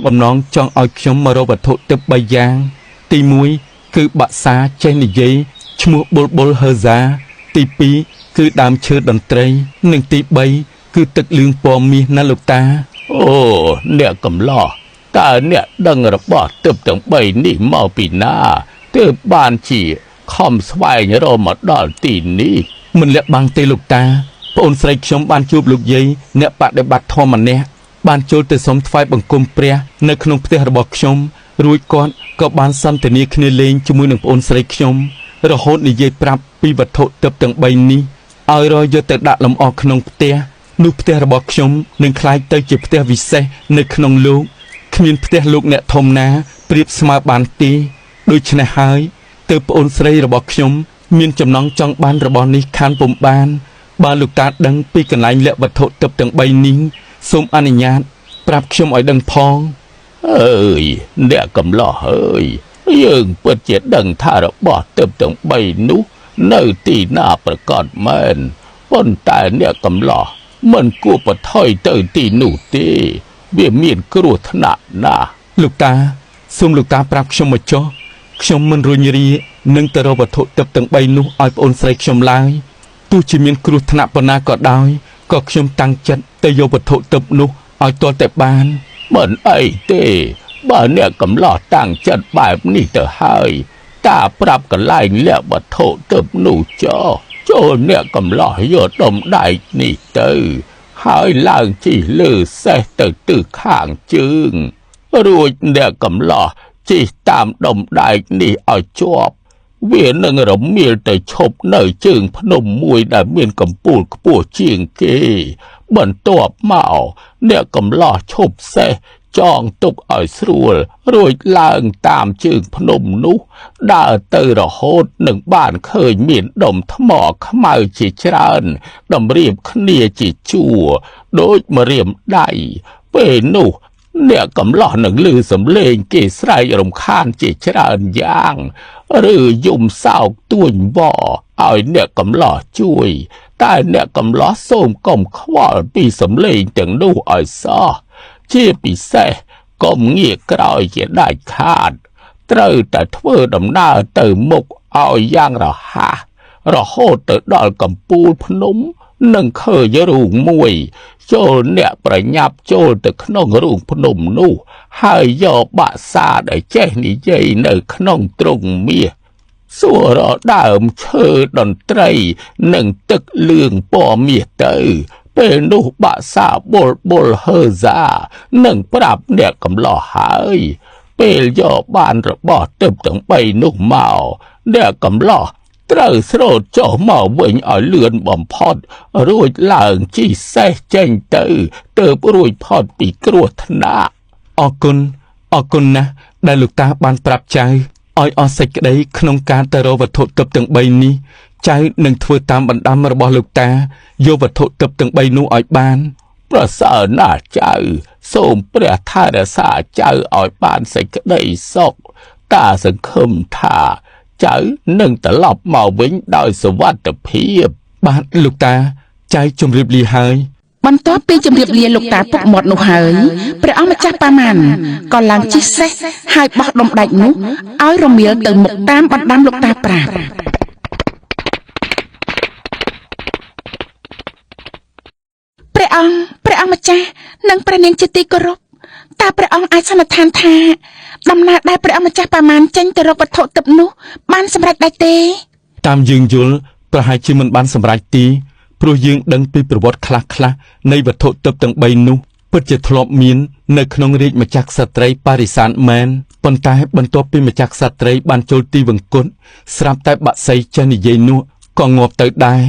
បំណងចង់ឲ្យខ្ញុំមករកវត្ថុទិព្វ3យ៉ាង ទី1គឺបាក់សាចេះនិយាយឈ្មោះបុលបុលហឺហ្សាទី2គឺដើមឈើតន្ត្រី និងទី3គឺទឹកលឿងពណ៌មាសណាលោកតា អូអ្នកកំឡោះតើអ្នកដឹងរបស់ទិព្វទាំង3នេះមកពីណាទើបបានជាខំស្វែងរកមកដល់ទីនេះ មិនលាក់បាំងទេលោកតាប្អូនស្រីខ្ញុំបានជួបលោកយាយអ្នកបដិបត្តិធម៌ម្នាក់បានចូលទៅសុំថ្វាយបង្គំព្រះនៅក្នុងផ្ទះរបស់ខ្ញុំរួចគាត់ក៏បានសន្ទនាគ្នាលេងជាមួយនឹងប្អូនស្រីខ្ញុំរហូតនិយាយប្រាប់ពីវត្ថុទិព្វទាំង3នេះឲ្យរយកទៅដាក់លម្អក្នុងផ្ទះនោះផ្ទះរបស់ខ្ញុំនឹងក្លាយទៅជាផ្ទះវិសេសនៅក្នុងលោកគ្មានផ្ទះលោកអ្នកធំណាប្រៀបស្មើបានទេដូច្នេះហើយទើបប្អូនស្រីរបស់ខ្ញុំមានចំណងចង់បានរបស់នេះខានពុំបានបើលោកតាដឹងពីកន្លែងលាក់វត្ថុទិព្វទាំង3នេះសូមអនុញ្ញាតប្រាប់ខ្ញុំឲ្យដឹងផង អើយអ្នកកំឡោះអើយយើងពិតជាដឹងថារបស់ទិព្វទាំង3នោះនៅទីណាប្រកបមែនប៉ុន្តែអ្នកកំឡោះមិនគួរបថុយទៅទីនោះទេវាមានគ្រោះថ្នាក់ណាស់ លោកតាសូមលោកតាប្រាប់ខ្ញុំមកចុះខ្ញុំមិនរុញរានឹងទៅរកវត្ថុទិព្វទាំង3នោះឲ្យប្អូនស្រីខ្ញុំឡើយទោះជាមានគ្រោះថ្នាក់ប៉ុណ្ណាក៏ដោយក៏ខ្ញុំតាំងចិត្តទៅយកវត្ថុទិព្វនោះឲ្យទាល់តែបាន មិនអីទេបើអ្នកកំឡោះតាំងចិត្តបែបនេះទៅហើយតាប្រាប់កន្លែងលាក់វត្ថុទិព្វនោះចុះចូលអ្នកកំឡោះយកដុំដែកនេះទៅហើយឡើងជិះលើសេះទៅទិសខាងជើងរួចអ្នកកំឡោះជិះតាមដុំដែកនេះឲ្យជាប់វានឹងរមៀលទៅឈប់នៅជើងភ្នំមួយដែលមានកំពូលខ្ពស់ជាងគេបន្ទាប់មកអ្នកកំឡោះឈប់សេះចងទុកឲ្យស្រួលរួចឡើងតាមជើងភ្នំនោះដើរទៅរហូតនឹងបានឃើញមានដុំថ្មខ្មៅជាច្រើនតម្រៀបគ្នាជាជួរដូចម្រាមដៃពេលនោះអ្នកកំឡោះនឹងឮសំឡេងគេស្រែករំខានជាច្រើនយ៉ាងឬយំសោកទួញវឲ្យអ្នកកំឡោះជួយតែអ្នកកំឡោះសូមកុំខ្វល់ពីសំឡេងទាំងនោះឲ្យសោះជាពិសេសកុំងាកក្រោយជាដាច់ខាតត្រូវតែធ្វើដំណើរទៅមុខឲ្យយ៉ាងរហ័សរហូតទៅដល់កំពូលភ្នំនឹងឃើញរូងមួយចូលអ្នកប្រញាប់ចូលទៅក្នុងរូងភ្នំនោះហើយយកបាក់សាដែលចេះនិយាយនៅក្នុងទ្រុងមាសសួររកដើមឈើតន្ត្រីនិងទឹកលឿងពណ៌មាសទៅពេលនោះបាក់សាបុលបុលហឺហ្សានឹងប្រាប់អ្នកកំឡោះហើយពេលយកបានរបស់ទិព្វទាំង3នោះមកអ្នកកំឡោះត្រូវស្រូតចុះមកវិញឲ្យលឿនបំផុតរួចឡើងជិះសេះចេញទៅទើបរួចផុតពីគ្រោះថ្នាក់ អរគុណអរគុណណាស់ដែលលោកតាបានប្រាប់ចៅឲ្យអស់សេចក្តីក្នុងការទៅរកវត្ថុទិព្វទាំង3នេះចៅនឹងធ្វើតាមបណ្ដាំរបស់លោកតាយកវត្ថុទិព្វទាំង3នោះឲ្យបាន ប្រសើរណាស់ចៅសូមព្រះថែរក្សាចៅឲ្យបានសេចក្តីសុខតាសង្ឃឹមថាចៅនឹងត្រឡប់មកវិញដោយសុវត្ថិភាព បាទលោកតាចៅជម្រាបលាហើយ បន្ទាប់ពីជម្រាបលាលោកតាពុកមាត់នោះហើយព្រះអង្គម្ចាស់ប៉ាម៉ាន់ក៏ឡើងជិះសេះហើយបោះដុំដែកនោះឲ្យរមៀលទៅមុខតាមបណ្ដាំលោកតាប្រាប់ព្រះអង្គព្រះអង្គម្ចាស់និងព្រះនាងជាទីគោរពតើព្រះអង្គអាចសន្និដ្ឋានថាដំណើរដែលព្រះអង្គម្ចាស់ប៉ាម៉ានចេញទៅរកវត្ថុទិព្វនោះបានសម្រេចដែរទេ តាមយើងយល់ប្រហែលជាមិនបានសម្រេចទេព្រោះយើងដឹងពីប្រវត្តិខ្លះៗនៃវត្ថុទិព្វទាំង3នោះពិតជាធ្លាប់មាននៅក្នុងរាជម្ចាស់ក្សត្រីបរិសាទមែនប៉ុន្តែបន្ទាប់ពីម្ចាស់ក្សត្រីបានចូលទីវង្គតស្រាប់តែបាក់សីចេះនិយាយនោះក៏ងាប់ទៅដែរ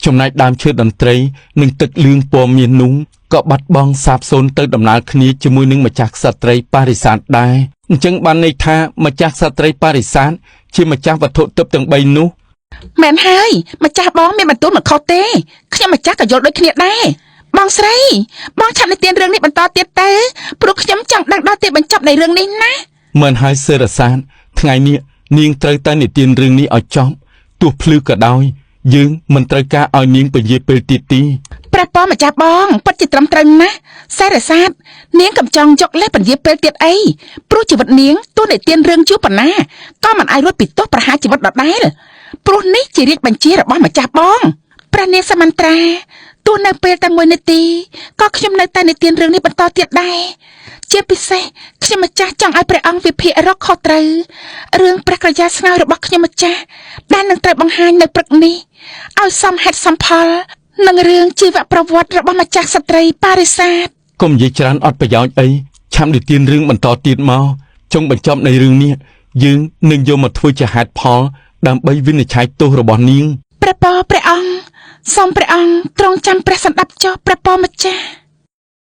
ចំណែកដើមឈើតន្ត្រីនិងទឹកលឿងពណ៌មាសនោះក៏បាត់បង់សាបសូន្យទៅដំណើរគ្នាជាមួយនឹងម្ចាស់ក្សត្រីបរិសាទដែរអញ្ចឹងបានន័យថាម្ចាស់ក្សត្រីបរិសាទជាម្ចាស់វត្ថុទិព្វទាំង3នោះ មែនហើយម្ចាស់បងមានបន្ទូលមិនខុសទេខ្ញុំម្ចាស់ក៏យល់ដូចគ្នាដែរបងស្រីបងឆាប់និទានរឿងនេះបន្តទៀតទៅព្រោះខ្ញុំចង់ដឹងដល់ទីបញ្ចប់នៃរឿងនេះណា មែនហើយសេរសានថ្ងៃនេះនាងត្រូវតែនិទានរឿងនេះឲ្យចប់ទោះភ្លឺក៏ដោយយើងមិនត្រូវការឲ្យនាងពន្យាពេលទៀតទេ ព្រះពរម្ចាស់បងពិតជាត្រឹមត្រូវណាស់សេរសាទ នាងកំចង់យកលេសពន្យាពេលទៀតអីព្រោះជីវិតនាងទោះនិទានរឿងយូរប៉ុណ្ណាក៏មិនអាចរួចពីទោសប្រហារជីវិតដដែលព្រោះនេះជារាជបញ្ជារបស់ម្ចាស់បងព្រះនាងសមន្ត្រាទោះនៅពេលតែមួយនាទីក៏ខ្ញុំនៅតែនិទានរឿងនេះបន្តទៀតដែរជាពិសេសខ្ញុំម្ចាស់ចង់ឲ្យព្រះអង្គវិភាគរកខុសត្រូវរឿងព្រះក្រយាស្ងោយរបស់ខ្ញុំម្ចាស់ដែលនឹងត្រូវបង្ហាញនៅព្រឹកនេះឲ្យសមហេតុសមផលនឹងរឿងជីវប្រវត្តិរបស់ម្ចាស់ស្ត្រីបារិសាទ កុំនិយាយច្រើនអត់ប្រយោជន៍អីឆាំនិទានរឿងបន្តទៀតមកចុងបញ្ចប់នៃរឿងនេះយើងនឹងយកមកធ្វើជាហេតុផលដើម្បីវិនិច្ឆ័យទោសរបស់នាង ព្រះពរព្រះអង្គសូមព្រះអង្គទ្រង់ចាំព្រះសន្តាប់ចុះព្រះពរម្ចាស់។